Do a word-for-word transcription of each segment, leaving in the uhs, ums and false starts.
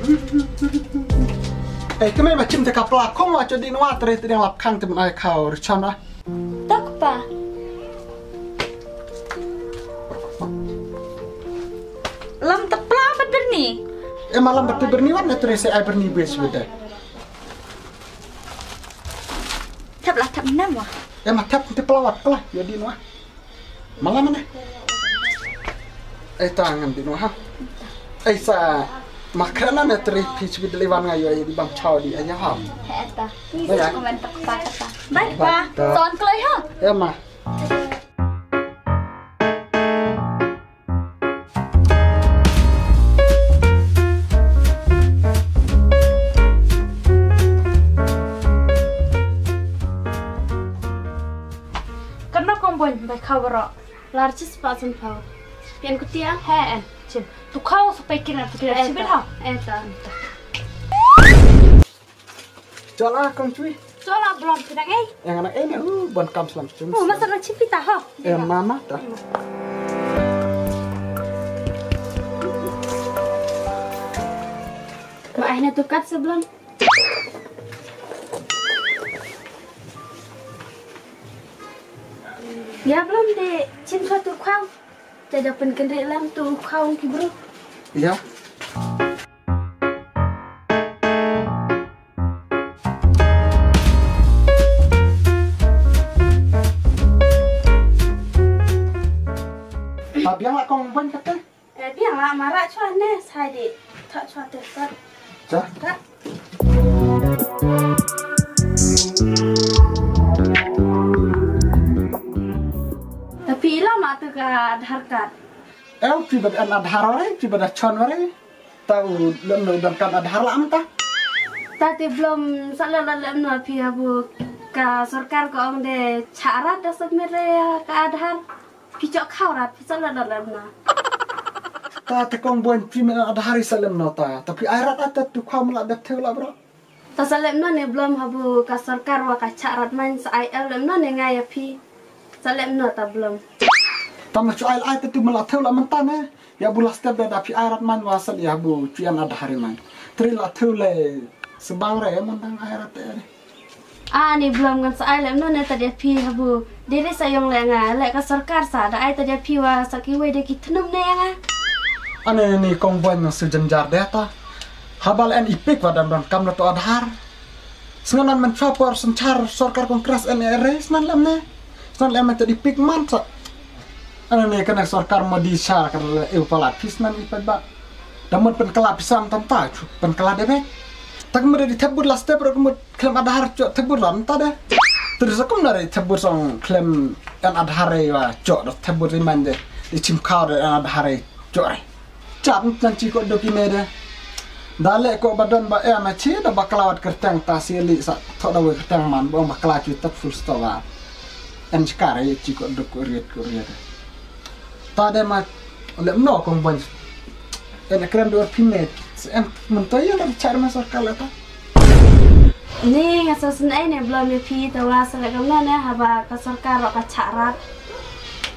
Eh, kmie ba chim te ka pla khong wa cho di nwa tre te dang lap khang te mynai khaw ri chon ah. Tok pa. Lam te pla ba derni. Eh, malam ba te berni wan na tre se ai berni bes bete. Thap la thap nam wa. Eh, ma thap te pla wat pla yo di nwa. Malam ne. Eh, tangan di nwa ha. Eh, sa ma khrana ne tri phi chbi deli wan nga yo di bam chao di aya ha. He ta. Ni sa komen tak pa ta. Bye pa. Son kloi ha. Eh, ma. Kan nok kong boin bai khaw baro. Lar chis pa san phaw. Pian kutia. He en. Chin. Tu khaw sa pai kira tu kira. Chibit ha. Eta. Chola kong chui. Chola blom pidang ei. Yang anak ei na u bon kam slam chung. Oh, masa na chipi ta ha. Eh, mama ta. Ma ai na tu kat sa blom. Ya blom de chin sa tu khaw. Te da pynkynriah lang tu khaw ki bru. Ya. Ta biang la kong ban kata. Eh, biang la mara chwa ne sai de. Thok chwa te thok. Cha. Thok. Tapi ila ma tu ka Aadhaar card. Eh, phi bad an Aadhaar ore, phi bad chon ore. Ta u lem no dang kam Aadhaar la am ta. Ta te blom sa la la lem no phi abu ka sorkar ko ong de charat da submit re ka Aadhaar. Phi chok khaw rat, phi sa lem na lem na. Ta te kong boin phi men Aadhaar sa lem na ta. Ta phi ai rat ata tu khaw mla dep thew la bro. Ta sa lem na ne blom habu ka sorkar wa ka chak rat man sa ai el lem na ne ngai ya phi. Sa lem na ta blom. Ta ma chu ai ai ta tu mla thew la man ta ne. Ya bu la step da phi ai rat man wa sa ya bu chu yan Aadhaar man. Tri la thew le sebang re man dang ai rat te re. Ani blom ngan sa ai lem no ne ta dia phi habu. Diri sa yong le nga le ka sorkar sa da ai ta dia phi wa sa ki wei de ki thnum ne nga. Ani ni kong boin nang su janjar de ta. Haba le an ipik wa dam dam kam le to Aadhaar. Sngan an man chwa por sanchar sorkar Congress an re snan lem ne. Snan lem ta ipik man sa. Ani ne kana sorkar Modi sa kan le eu palat phi snan ipik ba. Damun pen kala pisa tam ta chu pen kala de be. Tak mut di thebut la step ro mut khlem Aadhaar cho thebut ram ta de. Terus aku nari thebut song khlem an Aadhaar re wa cho do thebut ri man de. Di chim khaw de an Aadhaar re cho re. Chap nan chi ko do ki me de. Da le ko ba don ba e ma chi da ba kala wat kerteng ta si li sa tho da we kerteng man ba ba kala chu tak full stop wa. En chkar ye chi ko do ko riet ko riet. Ta de ma lem no kong ban. En kren do phi me. En mun to ye na char ma sorkar la ta. Ni nga sa snai ne blom ne phi ta wa sa le kam na ne haba ka sorkar ro ka charat.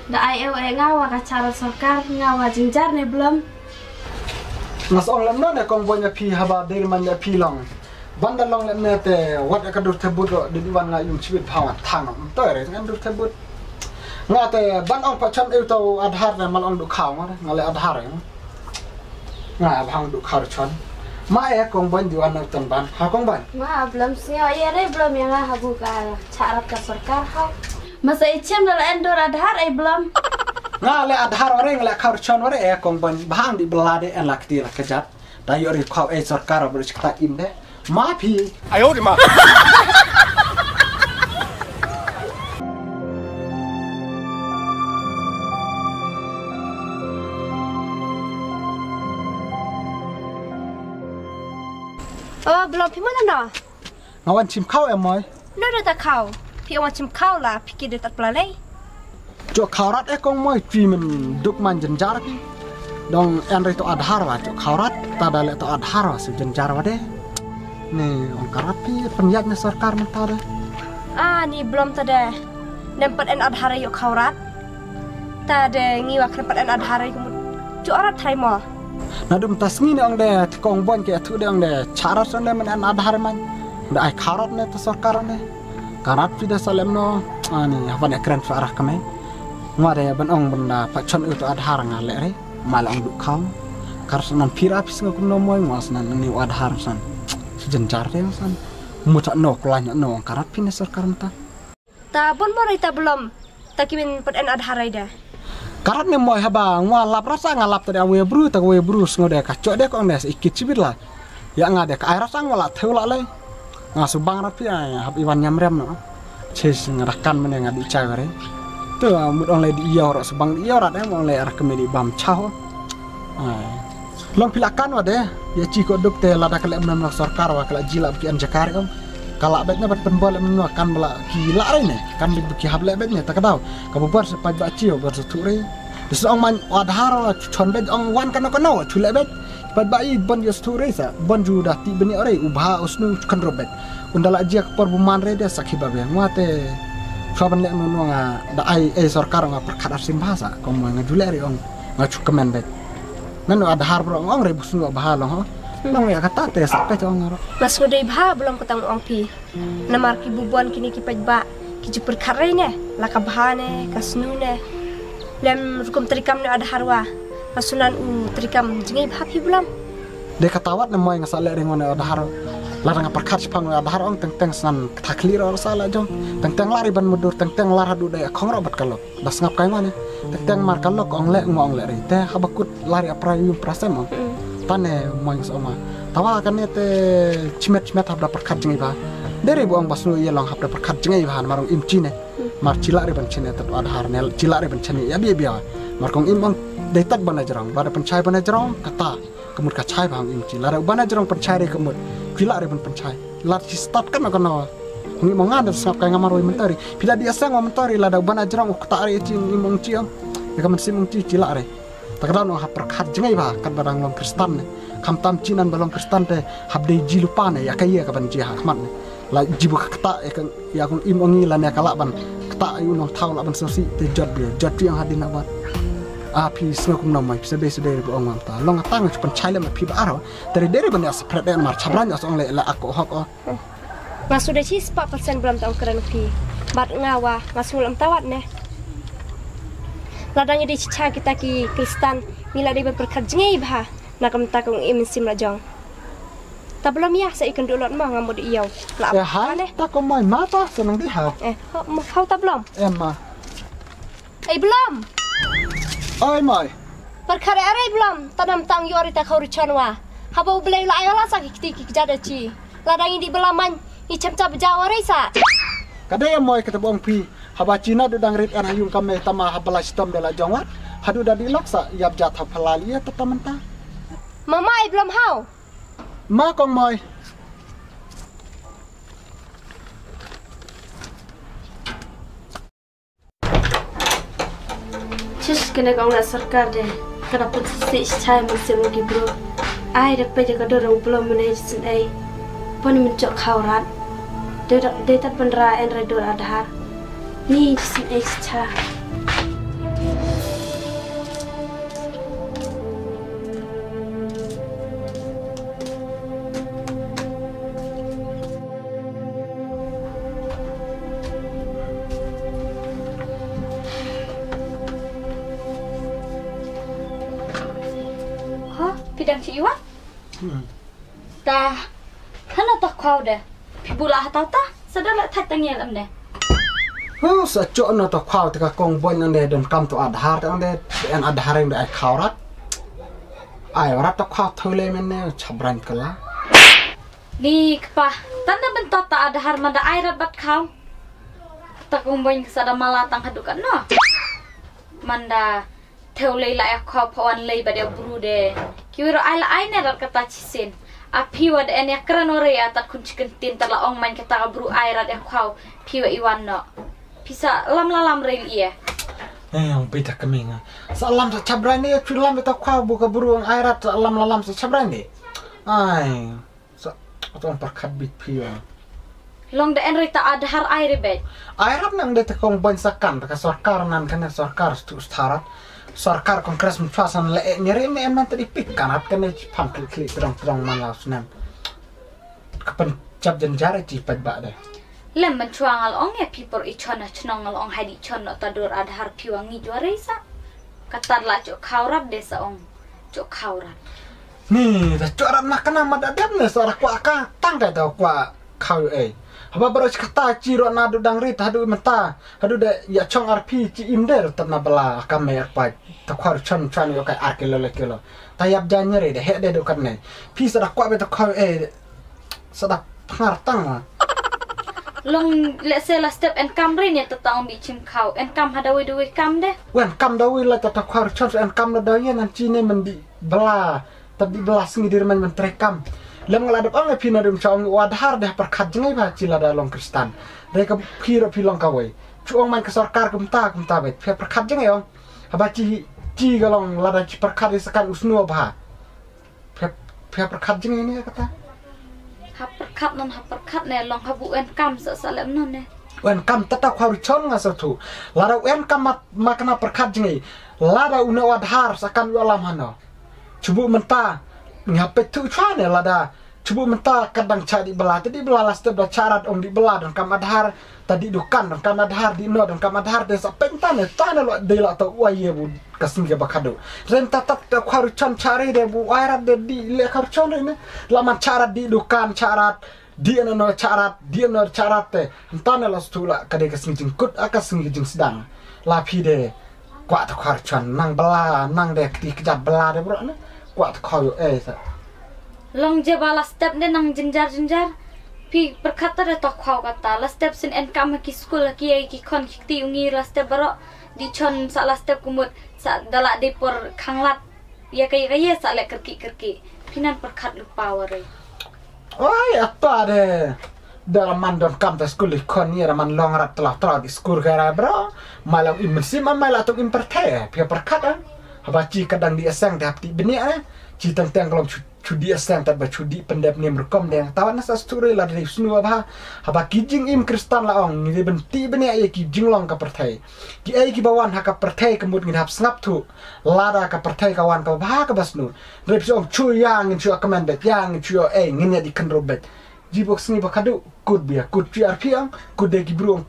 Da ai eu e nga wa ka charat sorkar nga wa jinjar ne blom. Nga sa ong lem no ne kong ban ne phi haba dir man ne phi long. Ban da long lem ne te wat ka dur thebut ro di wan nga yung chibit bhawan thang. To re ngan dur thebut. Nga te ban ong pa cham eu to Aadhaar ne mal ong du khaw nga le Aadhaar. Nga bhang du khaw chon. Ma e kong ban di wan nang ton ban. Ha kong ban. Ma blom sngeo ye re blom ya nga habu ka charat ka sorkar ha. Ma sa e chem la en dur Aadhaar e blom. Nga le Aadhaar ore nga le khaw chon ore e kong ban. Bhang di bla de en la kti la kajat. Da yor ri khaw e sorkar ba ri chkta im de. Ma phi. Ayo de ma. Oh, blom phi mon no? Nga wan chim khaw e moi. No da ta khaw. Phi wan chim khaw la phi ki de tat pla lei. Cho khaw rat e kong moi phi men duk man janjar phi. Dong en re to Aadhaar wa cho khaw rat ta da le to Aadhaar wa su janjar wa de. Ne ong ka rat phi pen yat ne sorkar men ta de. Ah, ni blom ta de. Nem pat en Aadhaar yo khaw rat. Ta de ngi wa kren pat en Aadhaar yo kumut. Cho rat thai mo. Naduh mynta sngi ne ong de, te kong Boin ki ïathuh de ong de, charat ong de, men en Aadhaar man. De ai kharot ne te sorkar ong de. Karat phi de salem no, ani haban ïakren phi arah kmai. Ngwa de ban ong ban da pat chon u to Aadhaar nga leh re, ma la ong duk khaw. Kar sanan phi ra phi sngew kumno Moi, ngwa sanan ni u Aadhaar san. Si jynjar de san. Muta no, kulai no, karat phi ne sorkar mynta. Ta bon bor ita belum. Ta kimin pat en Aadhaar ida. Karat ne Moi haba ngwa lap rasa nga lap ta da we bru ta we bru sngo de ka chok de kong de ikit chibit la. Ya nga de ka ai rasa ngwa la theu la lai. Nga subang rat phi ai hap iwan nyam rem no. Ches nga dakan mene nga di chai were. Tu mut ong lai di iya ora subang di iya ora de ong lai ara kemi di bam chah. Ai. Long phi la kan wa de, ya chi ko duk te lada ka leh mynno sorkar wa ka la ji la ki an jakar em. Ka la bet ne bat pynbol mynno kan bala ki la re ne, kan bit ki hap leh bet ne ta ka daw. Ka bubar se paj ba chi o bar se thu re. Dis ong man Aadhaar wa chu chon bet ong wan kano kano wa chu leh bet. Paj ba i bon ya thu re sa, bon ju da ti bini ore u bha u snu chu kan ro bet. Unda la ji ka por bu man re de sakhi ba be ngwa te. Chwa ban leh mynno nga da ai ai sorkar nga perkhat ar sim bha sa, ko mo nga ju leh re ong nga chu kemen bet. Nanu Aadhaar bro ong re bu snu ba ha long ho. Long ya kata te sa pe chong ro. Mas ngu dei bha belum ketang ong phi. Namar ki bubon kini ki paj ba ki ju perkhat re ne la ka bha ne ka snu ne. Lem rukum trikam ne Aadhaar wa. Ka sunan u trikam jingai bha phi belum. De kata wat ne Moi nga sa leh ring ne Aadhaar. La nga perkhat sipang ne Aadhaar ong teng teng snan kata khli ro sa la jong. Teng teng lari ban mudur teng teng lar hadu dei khong ro bat kalok. Da sngap kai ngwa ne. Te teng mar ka lok ong leh ngwa ong leh ri. Te haba kut lari apra yum prasem ong. Tane moing sa ong ma. Tawa kane te chimet chimet hab da perkhat jingai ba. Deri bu ong ba snu ye long hab da perkhat jingai ba mar ong im chi ne. Mar chila ri ban chene tat Aadhaar ne chila ri ban chene ya bia bia. Mar kong im ong dei tat bana jrong ba da penchai bana jrong kata. Kemut ka chai ba ong im chi. Lada u bana jrong penchai ri kemut. Chila ri ban penchai. Lada chi start kan kan. Ngi mo ngan da sngap kai ngamar wei mentari. Pila dia sang wa mentari lada u bana jrong u kta ri chi ngi mong chi ong. Ya ka man sim ong chi chila ri. Ta ka daw no ha perkhat jingai ba kat ba dang long Kristan ne. Kham tam chi nan ba long Kristan te hab dei ji lupa ne ya ka ya ka ban ji ha khmat ne. La ji bu ka kta ya ka ya kong im ong i la ne ka la ban kta yu nong thaw la ban sosi te jot bi jot pi ong hadin na ban. A phi sngew kumno mai phi sa dei sa dei bu ong mam ta long tang chu pan chai le ma phi ba aro. Te dei dei ban ya sa pret de mar chabran ya sa ong le la ako hok o. Nga suda chi spah persen blam ta ong kren phi. Bat nga wa nga sngul am tawat ne. Lada ngi dei chicha kita ki Kristan ngi la dei ban perkhat jingai bha. Na kam ta kong im sim la jong. Ta belum ya sa ikan dulot ma nga mut iyau. La eh, hai ne. Ta ko mai mata senang di ha. Eh, hau ta belum. Eh ma. Ei belum. Oi mai. Perkhat are belum. Tanam tang yori ta khau richon wa. Haba u belai la ayo la sa ki kti ki kjada chi. Lada ngi di bela man i chemcha beja warai sa. Kada ya moi kata bong pi. Haba China du dang rit an hayung kame tama haba la sitom de la jong wat. Hadu da di lok sa yap jat ha phalal ya tata menta. Mama ai belum hau. Ma kong moi. Chis kene kong la sorkar de. Kada put si chai mun se mun ki bro. Ai da pe jaga dor u blo mun ai sin ai. Pon mun chok khau rat. De de tat ban ra en ra dor Aadhaar. Ni sin ai cha. Ha, pidang chi iwa? Hmm. Ta, hana ta khau de. Phi bula ha ta ta, sa da la thak ta ngial am de. Hu, sa chok na ta khau ta ka kong boy nang de don kam to Aadhaar ta nang de, en Aadhaar nang de ai khau rat. Ai rat ta khau thole men ne, chabran kala. Ni kpa, tan da ben ta ta Aadhaar man da ai rat bat khau. Ta kong boy sa da mala tang haduk kan no. Man da Theu lei la ïa khop pha wan lei bad ïa bru de. Ki wiro ai la ai ne rat kata chisien. A phi wa da en ïa kren ore ïa tat khun chicken tin tat la ong man kata ka bru ai rat ïa khau. Phi wa i wan no. Phi sa lam la lam rei ïa. Eh, ong pita keming. Sa lam sa chabrai ne ïa chu lam ïa ta khau bu ka bru ong ai rat sa lam la lam sa chabrai ne. Ai. Sa, atong perkhat bit phi ïa. Long da en rei ta Aadhaar ai rei beit. Ai rap nang de te kong boin sa kan, te ka sorkar nan kan sorkar stu starat. Sorkar Congress mynchwa san le e nyere me en man tadi pik kan ap kane chi pam klik klik trong trong man la snem. Ka pynjap jynjar chi paj ba de. Lem mynchwa ngal ong e phi por i chon a chnong ngal ong hai di chon no ta dur Aadhaar phi wa ngi jwa rei sa. Katar la cho khawrat de sa ong. Cho khawrat. Ni da cho rat ma kana ma da dem ne sa ra kwa ka tang da da kwa khaw e. Haba bro chi kata chi ro na du dang ri ta du mynta. Hadu de ya chong arpi chi im de ro tat na bala ka me arpa ta khwar chon chon yo kai ar kilo le kilo. Ta yap jan nyere de he de du kat ne. Phi sa da kwa be ta khwaw e. Sa da phar tang. Long le se la step en kam ri ne ta taung di chim khaw. En kam hada wi du wi kam de. Wen kam da wi la ta ta khwar chon en kam da da yen an chi ne men di bala. Tad di bala sngi dir man man tre kam. Lem ngala dep ong e phi na dum cha ong wa dhar de pyrkhat jngai ba chi la da long kristan. Re ka phi ro phi long ka wei. Chu ong man ka sorkar kumta kumta bet. Phi pyrkhat jngai ong. Haba chi chi ga long la da chi pyrkhat ri sakan usnu ba. Phi pyrkhat jngai ne kata. Ha pyrkhat non ha pyrkhat ne long ha bu en kam sa sa lem non ne. Wen kam tata khwa ru chon nga sa thu. La da wen kam ma kana pyrkhat jngai. La da una wa dhar sakan u alam hano. Chubu mynta nga pet tu chwa ne lada. Chubu mynta kadang cha di bela te di bela la step da charat ong di bela don kam adhar ta di dukan don kam adhar di no don kam adhar de sa peng ta ne ta ne lo de la to wa ye bu kasing ke bakado. Ren ta tat ta khwaru chon chare de bu wairat de di le khwaru chon re ne. La man charat di dukan charat di no no charat di no charat te. Nta ne la stu la ka de kasing jingkut a kasing jingsdang. La phi de. Kwah ta khwar chon nang bela nang de kti kjat bela de bro ne. Kwah ta khwar yo eh sa. Long je ba la step de nang jinjar jinjar. Phi pyrkhat ta de ta khwaw kata la step sin en kam ki skul ki ai ki khon ki kti ungi la step bro. Di chon sa la step kumut sa dala de por khanglat. Ya ka ya ka ya sa le kerki kerki. Phi nan pyrkhat lupa wari. Oi, ata de. Da raman don kam ta skul i khon ni raman long rat tla tla di skul ga ra bro. Mai la im sim mai la tok im pyrthe pia pyrkhat ah. Haba chi kadang di asang da hapti bini ah. Chi tang tang long chu di asang ta ba chu di pendep nim rukom deng. Tawan na sa sturi la dari snu ba. Haba ki jing im kristan la ong ni di benti bini ah ki jing long ka pyrthe. Ki ai ki bawan ha ka pyrthe ka mut ngi hap sngap thu. Lada ka pyrthe ka wan ka ba ka ba snu. Rep song chu ya ngin chu kamen bet ya ngin chu ai ngin ya di kan robet. Ji bok sngi ba khadu kut bia kut chi arphi ang kut de ki bru ang.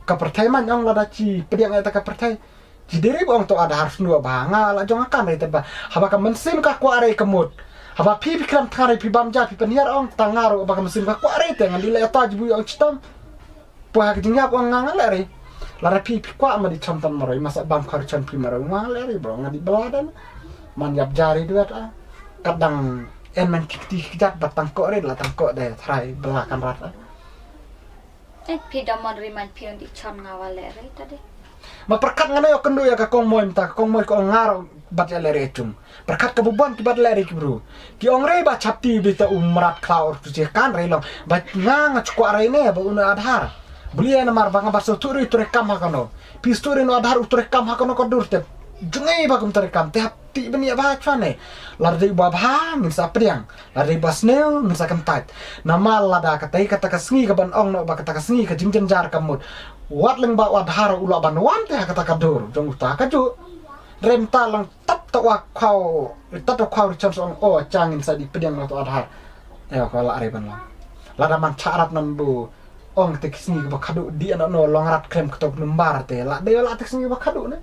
Ka pyrthei man ang lada chi pdiang eta ka pyrthei. Ji deri bok ang to ada harus nua ba nga la jong akan rei teba. Haba ka mensim ka kwa rei ka mut. Haba phi phi kram thang rei phi bam ja phi peniar ang ta nga ro ba ka mensim ka kwa rei te ngan di le eta ji bu ang chitam. Pwa ka jingyap ang nga nga le rei. Lada phi phi kwa ma di cham tan maroi masa bam khar chan phi maroi nga le rei bro nga di beladan. Man yap jari duat a. Kadang en man kikti kijat ba tangko re la tangko de thrai bela kan rat. Eh phi da mon ri man phi di chon nga wa le re ta de. Ma perkat ngane yo kendu ya ka kong moy mta ka kong moy ko ngar bat ya le re chung. Perkat ka bubon ki bat le re ki bru. Ki ong re ba chapti bi ta umrat klau tu je kan re long. Ba nga nga chukwa re ne ba una adhar. Beli ya namar ba nga ba so tu ri tu rekam ha kano. Phi tu ri no adhar u tu rekam ha kano ko dur te. Jngai ba kum tu rekam te hap ti bani ba chwa ne. Lar dei ba ba ngin sa priang. Lada ba sniew ngin sa kyntait. Namar lada katai kata ka sngi ka ban ong no ba kata ka sngi ka jingjynjar ka mut. Wat leng ba wat har u la ban wan te ha kata ka dur jong uta ka ju. Rem ta lang tap ta wa khau tap ta khau chance ong o chang ngin sa di pdiang no to adhar. Eo ka la re ban lang. Lada man charat nan bu ong te ki sngi ba khadu di ano no long rat krem ktok numbar te la de la te ki sngi ba khadu ne.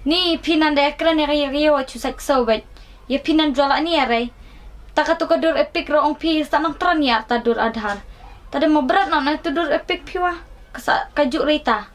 Ni phi nan de kren ya ya wa chu sak so bet. Ya phi nan jwala ni ya rei. Ta ka tu ka dur epic ro ong phi sa nang tran ya ta dur adhar. Ta de mo brat na na tu dur epic phi wa. Ka sa ka ju rei ta.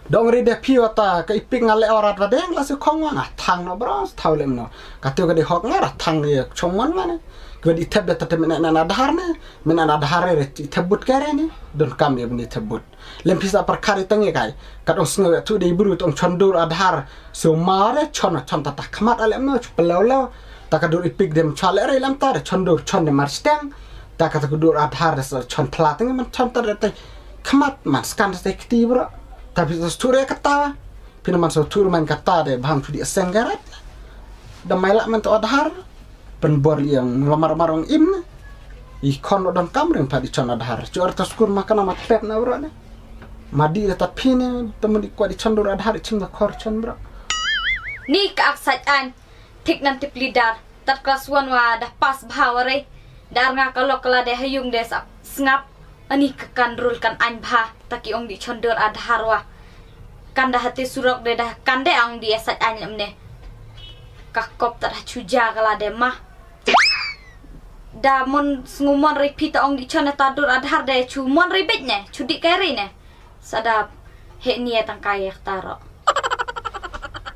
Dong rei de phi wa ta ka epic nga le orat wa deng la su khong wa nga thang no bro thau lem no. Ka tu ka de hok nga ra thang ye chong mon nga ne. Ka di thep de ta te mena na adhar ne. Mena na adhar re ti thep but ka re ne. Don kam ye bni thep but. Lem pisa perkara tang ye kai. Kat ong sngew ya tu dei bru tong chondur adhar. So mare chon chon ta ta khmat alem no chu peleu leu. Ta ka dur ipik dem chwa le re lem ta re chondur chon de mar steng. Ta ka ta ka dur adhar de so chon thla tang man chon ta de te khmat man skan de te kti bro. Ta pisa sture kata. Pina man so tur man kata de bhang chu di aseng garat. Da mai la man to adhar. Pen bor liang lamar marong im ne. I khon lo don kam ring pha di chon adhar. Chu ar ta skur ma kana ma pet na bro ne. Ma dih da tat phi ne, te ma dih kwah dih chon dur Aadhaar, i chim da khor chon bro. Ni ka ak sait aiñ, thik nan tip leader, tat klas wan wa da pass bha wa rei, da ar nga ka lok ka la de ha yung de sa sngap, ani ka kan rul kan aiñ bha, ta ki ong dih chon dur Aadhaar wa. Kan da hati surok de da kan de ong dih sait aiñ lem ne. Ka kop tat ha chuja ka la de ma. Da mon sngu mon rei phi ta ong dih chon ta dur Aadhaar de chu mon rei bej ne, chu dih kai rei ne. Sa da he ni tang kai yak ta ro.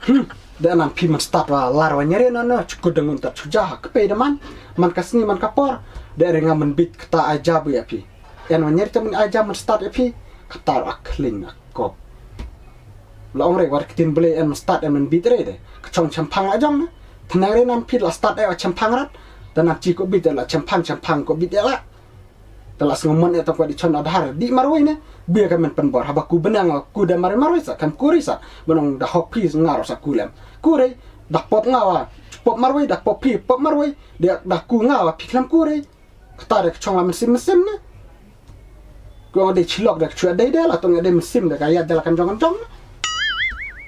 Hmm, da nan phi man stad wa lar wa nyere no no, chu ku dangun ta chuja ha ka pe da man, man ka sngi man ka por, da re nga man bit ka ta ai ja bu ya phi. En wa nyere ta man ai ja man stad ya phi, ka ta ro ak kling ak kop. La ong rei war ktin ble en man stad en man bit rei de. Ka chong champang la jong na. Tna rei nan phi la stad e wa champang rat. Da nan chi ko bit la champang champang ko bit la. Da la sngo mon e ta kwah dih chon Aadhaar dih marwei ne. Bia ka men pen bor haba ku benang ku da marwei marwei sa kam ku rei sa. Benong da hok phi nga ro sa ku lem. Ku rei da pop nga wa. Pop marwei da pop phi pop marwei. Da da ku nga wa phi klem ku rei. Kata da ka chong la mynsiem mynsiem ne. Ko de chilok da ka chua dei de la tong de mynsiem da ka ya de la kan jong kan jong.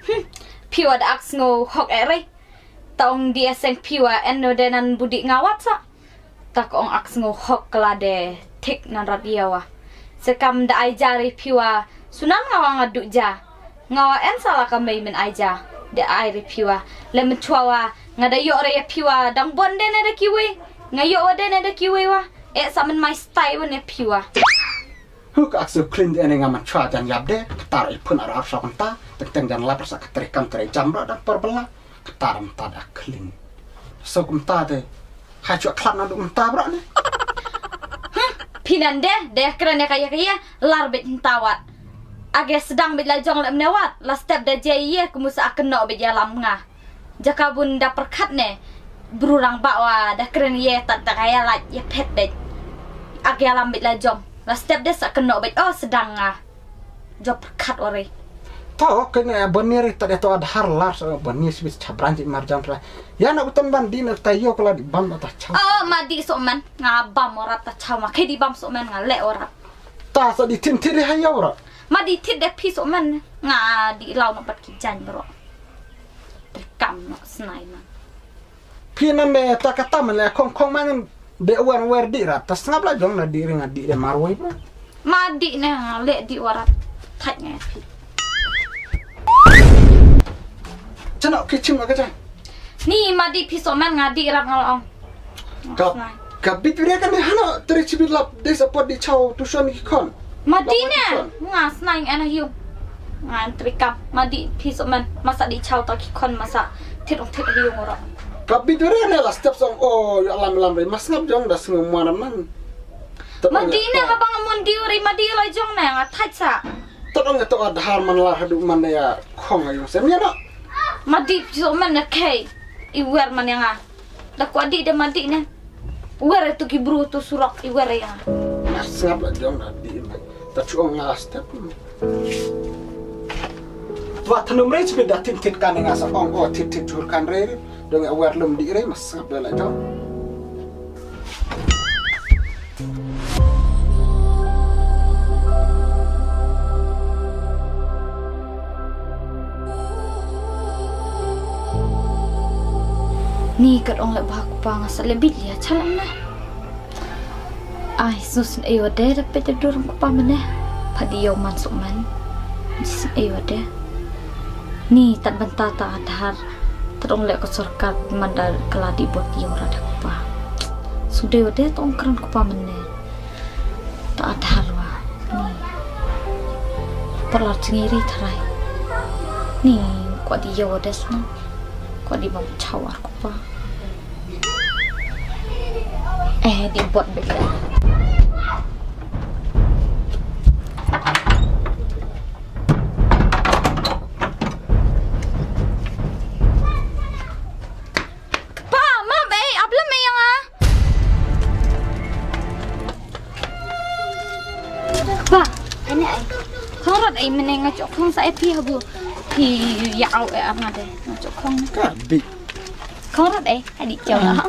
Hmm. Phi wa da ak sngo hok e rei. Ta ong dih seng phi wa en no de nan bu dih nga wat sa. Ta ka ong ak sngo hok ka la de thik nan rat ya wa. Se kam da ai ja rei phi wa sunan nga wa nga du ja. Nga wa en sa la ka mei men ai ja. De ai rei phi wa. Le men chwa wa nga da yo rei ya phi wa dang bon de ne da kiwei. Nga yo wa de ne da kiwei wa. E sa men mai stai wa ne phi wa. Hu ka ak sngo klin de ne nga man chwa jan yap de. Ktar i phun ar ar sa kanta. Teng teng jan lap sa ka tre kam tre jam ro dang por bela. Kata da mynta da kling. So kumta te. Hai chuak khlad na duk mynta bro ne. Phi nan de, de kren ya kaya kaya, lar bej mynta wat. Age sedang bej la jong le mne wat, la step da je ye, kumu sa aken no bej ya lam nga. Jaka bun da perkat ne, bru rang ba wa, da kren ye tat da kaya laj ye phet bej. Age lam bej la jong, la step de sa aken no bej, oh sedang nga. Jop khat ore. To kene banir ta de to Aadhaar lar so banir sibit chabran ji marjan tra. Ya na utan ban din ta yo kala di bam ta chaw. Oh ma di so man nga bam ora ta chaw ma kedi bam so man nga le ora. Ta so di tin tin ha yo ora. Ma di tin de pi so man nga di lau no pat ki jan bro. Trikam no snai man. Phi nan de ta kata man le khong khong man de wer wer di rat ta sngap la jong na di ring di de marwei bro. Ma di ne le di warat thaj ngai phi. Chano ki chim ka cha. Ni ma di phi so man nga di rat ngal ong. Ka ka bit ria kan hano tri chibit lap de support di chau tuition ki khon. Ma di ne nga snai nga na hiu. Nga trikam ma di phi so man masa di chau ta ki khon masa thit ong thit hiu ngoro. Ka bit ria ne la step song o ya lam lam re mas ngap jong da sngo mwana man. Ma di ne ka bang mon di ri ma di la jong ne nga thaj sa. Tot ong to Aadhaar man la hadu man ya khong ayu sem ya no. Ma di so man ne kai i wer man ya nga. Da kwah di de ma di ne. Wer tu ki bru tu surok i wer ya. Na sngap la jong na di ma. Ta chu ong nga step. Twa thanum re chibit da tin tit kan nga sa ong o tit tit chur kan re. Dong ya wer lum di re ma sngap la jong. Ni kat ong le ba kpa nga sa le bit lia chalam na. Ai sus ei wa de da pe da dur kpa mene. Pha di yow man suk man. Jis ei wa de. Ni tat banta ta Aadhaar. Tat ong le ka sorkar man da kala di bot yow ra da kpa. Su de wa de tong kran kpa mene. Ta Aadhaar wa ni. Parlar chingi ri tharai. Ni kwah di yow des na. Kwah di bam chaw ar kpa. Eh di bot bek. Kpa, ma bei, ap lem ei nga. Kpa, ane ai. Khong rot ei mene nga chok khong sa ei phi habu. Phi ya au ei ar nga de. Nga chok khong. Ka bi. Khong rot ei, ai di chok la.